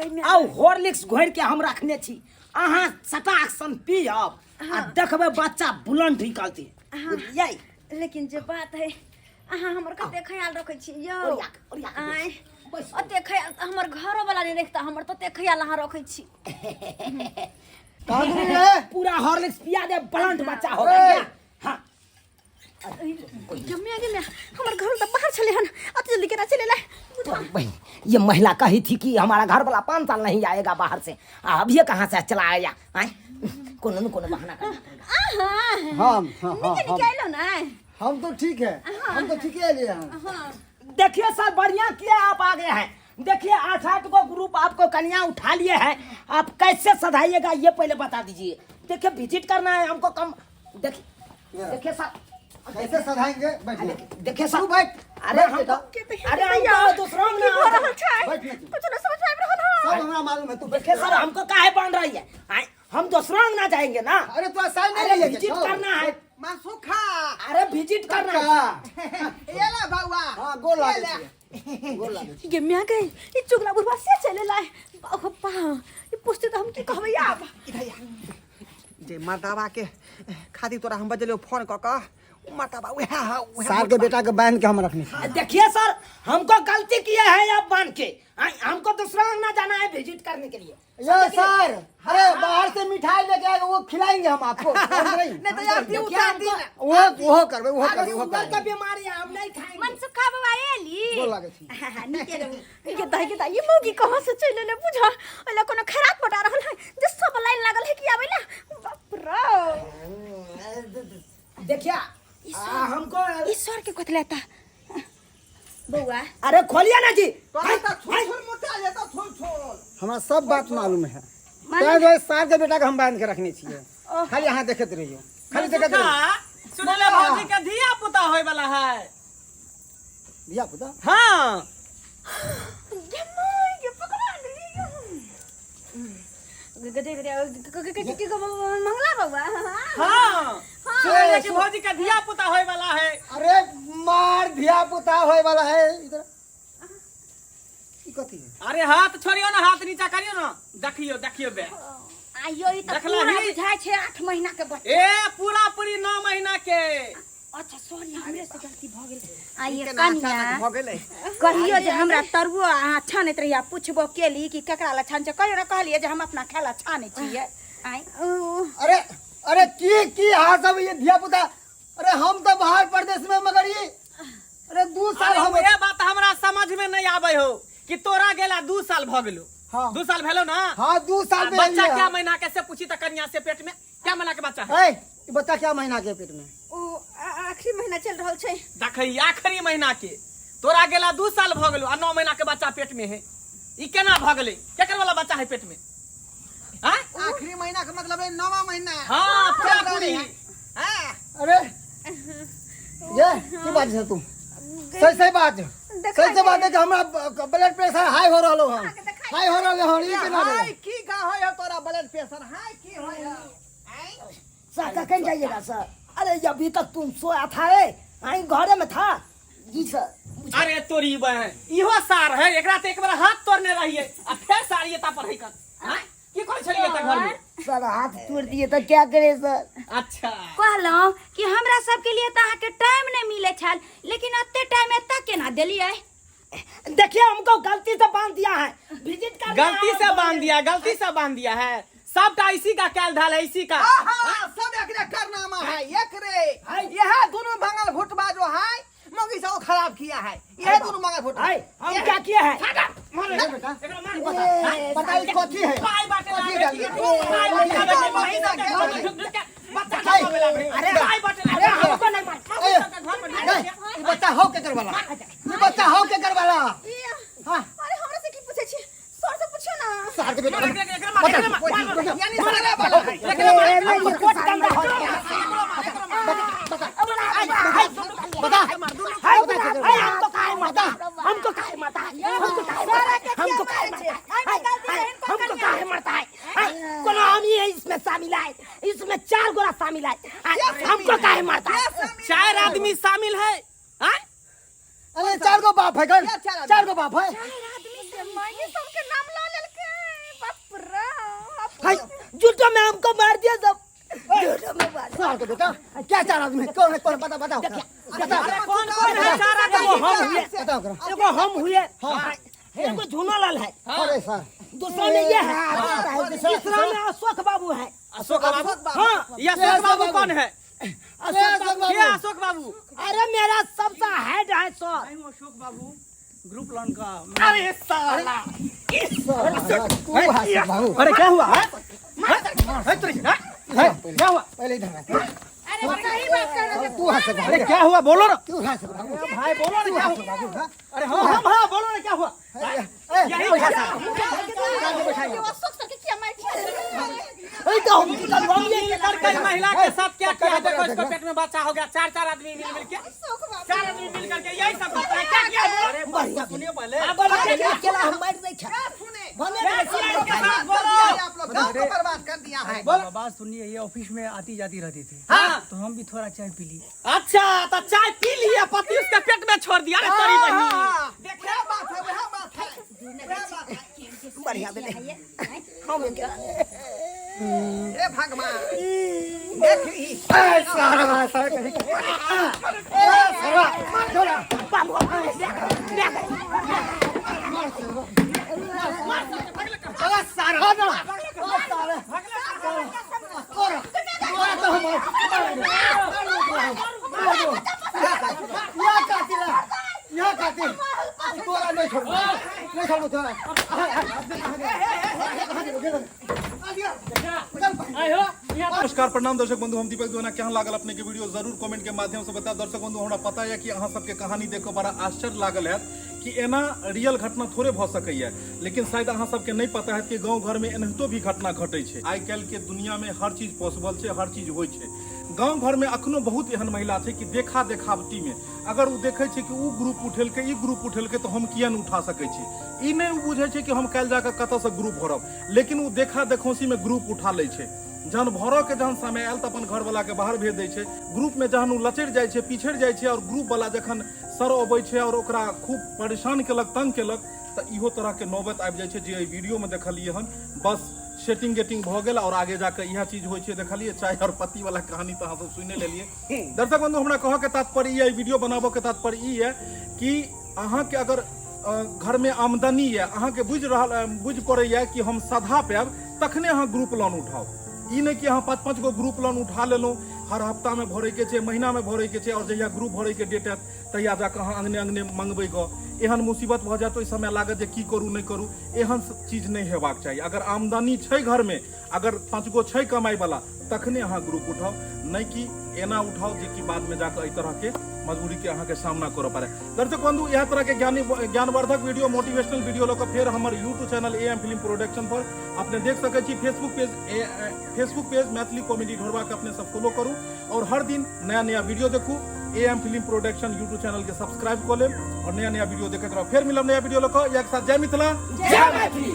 आउ हॉर्लिक्स घोरि के हम रखने छी, अहाँ सटाक सन पियब आ देखबै बच्चा बुलंद निकलते, बुझलियै? लेकिन जे बात है, अहाँ हमर कते ख्याल रखै छी यौ। ओरिया के, ओरिया के। आँय, बैस। ओते ख्याल तऽ हमर घरो वाला नहि रखता, हमर तते ख्याल अहाँ रखै छी। कहाँ घूम रहे? पूरा हॉर्लिक्स पिया दे, ब्लंट बच्चा हो ए! गया। हाँ। जम्मे आगे में हमर घर तऽ बाहर छलै हन, अते जल्दी केना चलि एलै? तो बहन, ये महिला कही थी कि हमारा घर वाला 5 साल नहीं आएगा बाहर से, आ अब ये कहाँ से चला आया? आय, कोनो न कोनो बहाना करना पड़ेगा। अहाँ हम, हाँ हाँ। नीके हम नीके अयलहुँ ने? हम तो ठीक है, हम तो ठीक है लिए हैं। हाँ। देखिए सर, बढ़िया किया आप आ गए हैं। देखिए, 8-8 गो ग्रुप आपको कन्या उठा लिए हैं, आप कैसे सधाइएगा ये पहले बता दीजिए। देखिए, विजिट करना है हमको कम। देखिए, देखिए सर। कैसे सधाएंगे? बैठिए। देखिए सर। तू बैठ। अरे बैठ हमको बेटा। अरे हमको दूसरों में की भऽ रहल छै? बैठ ना तू। कुछ न समझ में आबि रहल हन। सब हमरा मालूम है, तू बैठ। देखिए सर, हमको काहे बांध रही है? आय, हम दूसरों ना जाएंगे ना। अरे तो साइन नहीं अरे लेके विजिट जाओ। करना है। मनसुखा। अरे विजिट करना है। ये ले बउआ। हाँ, गोल ये लागे ले। छियै। गोल लागे छियै। गे म्या गई, ई चुगला बुढ़वा से चले लाए। बाप बा, ई पुछते तऽ हम की कहबै आब? इधर आ। जे मर्दाबा के खातिर तोरा हम बजलियो फोन कऽ कऽ, उ मर्दाबा उएह है, उएह। सार के बेटा के बांध के हम रखने छियै। देखिए सर, हमको गलती किए हैं आप बांध के। आय, हमको दूसरा अंगना जाना है विजिट करने के लिए। यो सर, अरे बाहर से मिठाई लेके आएगा, वो खिलाएंगे हम आपको। समझ रही? नहीं तो यार, देखिए उतार हमको- दी ना। वो वो करबे, वो अरे करबे, वो शुगर का करबे। बीमारी है, हम नहीं खाएंगे। मनसुखा बउआ एली। गोल लागे छी। नीके रहू। गे दाई, गे दाई, ई मौगी कहाँ से चलि एलै? बुझ ओइला कोनो खराब पटा रहल है जे सब लाइन लागल है कि आबै ला। बाप रे। देखिए, हमको ई सर के कथि लेता बउआ? अरे खोलिए ना जी। तोरा तऽ छुर छुर मोटा जेतौ, छुर छुर। हमरा सब बात मालूम है। मालूम। तैं जो है सार के बेटा के हम बांध के रखने छियै, खाली अहाँ देखैत रहियौ, खाली देखैत रहियौ। सुनले भौजी के धिया पुता होय वाला है। धिया पुता? हाँ। गे माय गे, पकड़ा देलियै। गे गे गे गे, मंगला बउआ। हाँ, सुनले कि भौजी के धिया पुता होय वाला है। अरे मार, धिया पुता होय वाला है इधर, ई कथी है? अरे हाथ छोड़ियो ना, हाथ नीचा करियो ना, देखियो, देखियो बे। आइयो, ई तऽ देखला पूरा ही? बुझाइ छै 8 महीना के बच्चा। ए, पूरा पूरी 9 महीना के। अच्छा, सॉरी, हमरे से गलती भऽ गेल। आइए केना कनिया। अचानक भऽ गेलै? कहियो जे हमरा तरुओ अहाँ छानैत रहियै, पुछबो केली कि केकरा लए छान छै, कहियो ने कहलियै जे हम अपना खाय लए छानै छियै? आँय। अरे अरे, की की अहाँ सब ये धिया पुता? अरे हम तो बाहर प्रदेश में, मगर ये अरे 2 साल अरे हम उहे बात हमरा समझ में नहीं आवे हो कि तोरा गेला 2 साल भ गेलो। हाँ। 2 साल भेलो ना? हाँ, 2 साल आ में। बच्चा एलियै। क्या महीना के से पूछी त कन्या से, पेट में क्या महीना के बच्चा है? ए, ई बच्चा क्या महीना के पेट में? ओ आखिरी महीना चलि रहल छै। देखै, आखिरी महीना के। तोरा गेला 2 साल भ गेलो आ 9 महीना के बच्चा पेट में है, ई केना भ गेलै? केकर वाला बच्चा है पेट में? हाँ? आखिरी महीना के मतलब है नौवा महीना। हाँ, पूरा चल रहलै पूरी। है। हाँ। अरे ये की बात है? तू सही सही बात, सही सही बात है कि हमरा ब्लड प्रेशर हाई हो रहलो हन, हाई हो रहलो हन। ई केना हाय भेलै? की का होय है तोरा ब्लड प्रेशर हाय की होय है? आँय? सर, कखन जाइएगा सर? अरे अभी तक तुम सोया था रे, आई घरे में था जी सर। अरे तोरी बहन, इहो सार है, एकरा त एक बार हाथ तोड़ने रहिए आ फेर सार ये ता पर है कर। हाँ? की करै छलियै त घर में? सर, हाथ तोड़ दिए तो क्या करे सर? अच्छा। कहलहुँ कि हमरा सबके लिए तऽ अहाँके टाइम नहि मिलै छल, लेकिन एते टाइम एतऽ केना देलियै? देखिए, हमको गलती से बांध दिया है, विजिट कर। गलती से बांध दिया, गलती से बांध दिया है, सबटा इसी का कैल धाल है, इसी का। आहा, सब एकरे कारनामा है, एकरे। हाय। यह दोनों भंगल घुटबा जो है, मौगी से वो खराब किया है, यह दोनों मंगल घुटबा। हाय, हम क्या किए हैं? ए बेटा, एकरा मार। ए, बता, ई कथी है? पाई बाटे कथी लागे, डाल दिया? पाई बाटे लागे, महीना के घर में ढुक ढुक के बच्चा जन्मावे लागे। अरे, पाई बाटे लागे। अरे हमको नहीं मार। ए, घर में ढुक नहीं, के। ई बच्चा हो के करवाला, ई बच्चा हो के करवाला? हाँ। अरे हमरा से की पूछै छी? सर से पूछो ना। सार के बेटा। मार, एकरा, एकरा मार, एकरा मार, मार, मार। यानी सारे वाला है। एकरा मार, ए, नहीं, ये कोट गंदा हो गया। बता। हाय, हाय, हमको काहे मारता? हमको काहे मारता है? हमको काहे मारता है? हमको काहे मारता है? हाय, हाय, हमको काहे मारता है? हाय, कोनो हम ही है इसमें शामिल है, इसमें चार गोरा शामिल है। हाय, हमको काहे मारता है? चार आदमी शामिल है, हाँ? अरे चार गो बाप है गल। क्या चार आदमी? चार गो बाप है। आदमी से माये सबके नाम ला लेलकै। हाय, झूठो में हमको मार दिया सब, झूठो में मार दिया। सार के बेटा, क्या चार आदमी है? कौन है कौन? बताओ बताओ बताओ। अरे कौन कौन है चार आदमी? एगो हम हुए, बताओ करो। एगो हम हुए, एगो झूना लाल है, अरे सर, दूसरा में ये है, तीसरा में अशोक बाबू है। अशोक बाबू? हाँ। ये अशोक बाबू कौन है? अशोक बाबू। ये अशोक बाबू? अरे मेरा सबसे हेड है सर। अशोक बाबू ग्रुप लोन का। अरे साला, तू हंस बाबू। अरे क्या हुआ है? है तेरी, है? है? क्या हुआ? पहले इधर आ। अरे सही बात कर रहे। तू हंस बाबू। अरे क्या हुआ, बोलो ना। तू हंस बाबू। भाई बोलो ना क्या हंस हुआ। बाबू, हाँ? अरे हाँ हाँ हाँ, बोलो ना क्या हुआ। ए, ए, यही बैठा। अशोक सर के क्या मार दिया? अरे तो हम हम ये मिल करके महिला के साथ क्या किया? देखो इसको पेट में बच्चा हो गया। चार चार आदमी मिल मिल के, चार आदमी मिल करके यही सब करता है। क्या किया बोलो? बढ़िया। सुनिए पहले। अब अकेला अकेला हम मार नहीं खा। क्या किया इसके साथ बोलो? आप लोग गांव को बर्बाद कर दिया है। बात सुनिए, ये ऑफिस में आती जाती रहती थी। हाँ। तो हम भी थोड़ा चाय पी लिए। अच्छा तो चाय पी लिया, पति उसके पेट में छोड़ दिया। अरे तेरी बहन, क्या बात है, वह बात है, वह बात है। बढ़िया बेटे, हम हे भगवान, देख ली। ए, सारा सारा कहीं। ए, सारा, छोड़ा। बाबू अरे सारा ना। अरे सारा। तोरा, तोरा तो हम यहाँ कातिल है, यहाँ कातिल। तोरा नहीं छोड़ू, नहीं छोड़ू तोरा। नमस्कार प्रणाम दर्शक बंधु, हम दीपक दीवाना। केहन लागल अपने के वीडियो जरूर कमेंट के माध्यम से बताओ। दर्शक बंधु, हमरा पता है कि अहाँ सबके कहानी देख के बड़ा आश्चर्य लागल है कि एना रियल घटना थोड़े भ सकैया, लेकिन शायद अहाँ सबके नहीं पता है कि गाँव घर में एनाहितो भी घटना घटै छै। आइ काल्हि के दुनिया में हर चीज पॉसिबल छै, हर चीज होइ छै। गाँव घर में अखनो बहुत एहन महिला छै कि देखा देखावटी में अगर ओ देखै छै कि उ ग्रुप उठेलकै, ई ग्रुप उठेलकै, तऽ हम किया नहि उठा सकै छी। ई नहि ओ बुझै छै कि हम काल्हि जाकऽ कतऽसँ ग्रुप भरब, लेकिन ओ देखा देखौसी में ग्रुप उठा लै छै। जहन भरऽ के जहन समय आयल तऽ अपन घरवला के बाहर भेज दै छै। ग्रुप में जहन ओ लचरि जाइ छै, पिछड़ि जाइ छै, और ग्रुप वाला जखन सर अबै छै और ओकरा खूब परेशान केलक, तंग केलक, तऽ इहो तरह के नौबत आबि जाइ छै जे एहि वीडियो में देखलियै हन। बस सेटिंग गेटिंग भऽ गेल और आगे जाके इएह चीज होइ छै। देखलियै चाय और पत्ती वाला कहानी तऽ अहाँ सब सुनि लेलियै। दर्शक बंधु, हमरा कहऽ के तात्पर्य ई है, वीडियो बनाबऽ के तात्पर्य ई है कि अहाँके अगर घर में आमदनी यऽ, अहाँके बुझि रहल बुझि पड़ैया कि हम सधा पायब, तखने अहाँ ग्रुप लोन उठाउ। ई नहि कि अहाँ पाँच पाँच गो ग्रुप लोन उठा लेलहुँ, हर हफ्ता में भरैके छै, महीना में भरैके छै, और जहिया ग्रुप भरैके डेट आयत तहिया जाकऽ अहाँ अंगने अंगने मंगबै गऽ। एहन मुसीबत भऽ जायत ओहि समय लागत जे की करू नहि करू। एहन चीज नहि हेबाक चाही। अगर आमदनी छै घर में, अगर पाँच गो छै कमाइ वाला, तखने अहाँ ग्रुप उठाउ, नहि कि एना उठाउ जे कि बाद में जाकऽ एहि तरह के मजबूरी के अहाँके सामना करऽ पड़े। दर्शक बंधु, इएह तरह के ज्ञानवर्धक वीडियो, मोटिवेशनल वीडियो लऽ कऽ फेर हमर YouTube channel A M film production पर अपने देख सकै छी। फेसबुक पेज मैथिली कॉमेडी ढोरबा के अपने सब फॉलो करू और हर दिन नया नया वीडियो देखू। A M film production YouTube channel के सब्सक्राइब कऽ लेब और नया नया वीडियो देखैत रहब। फेर मिलब नया वीडियो लऽ कऽ। एक साथ जय मिथिला, जय मैथिली।